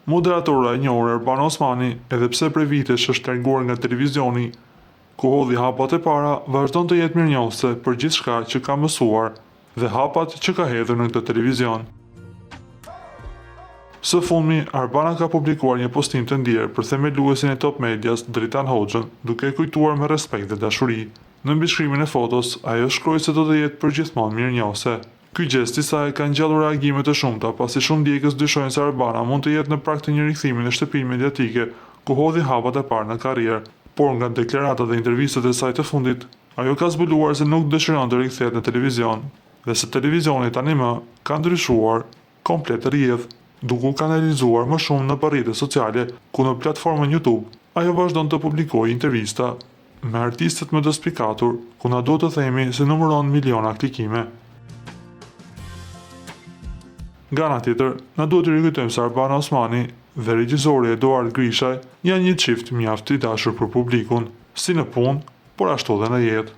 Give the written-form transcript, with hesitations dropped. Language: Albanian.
Moderatorja e njohur Arbana Osmani, edhe pse prej vitesh është larguar nga televizioni, ku hodhi hapat e para, vazhdon të jetë mirënjohëse për gjithçka që ka mësuar dhe hapat që ka hedhur në këtë televizion. Së fundmi, Arbana ka publikuar një postim të ndjerë për themeluesin e Top Medias, Dritan Hoxhën, duke e kujtuar me respekt dhe dashuri. Në mbishkrimin e fotos, ajo shkroi se do të jetë përgjithmonë mirënjohëse. Ky gjest i saj ka ngjallur reagime të shumta, pasi shumë ndjekës dyshojnë se Arbana mund të jetë në prag të një rikthimi në shtëpinë mediatike ku hodhi hapat e parë në karrierë. Por nga deklaratat dhe intervistat e saj të fundit, ajo ka zbuluar se nuk dëshiron të rikthehet në televizion dhe se televizioni tani më ka ndryshuar komplet rrjedhë, duke u kanalizuar më shumë nëpër rrjete sociale, ku në platformën YouTube ajo vazhdon të publikojë intervista me artistët më të spikatur, ku na duhet të themi se numëron miliona klikime. Nga ana tjetër, na duhet të rikujtojmë se Arbana Osmani dhe regjisori Eduard Grishaj janë një çift mjaft i dashur për publikun, si në punë, por ashtu dhe në jetë.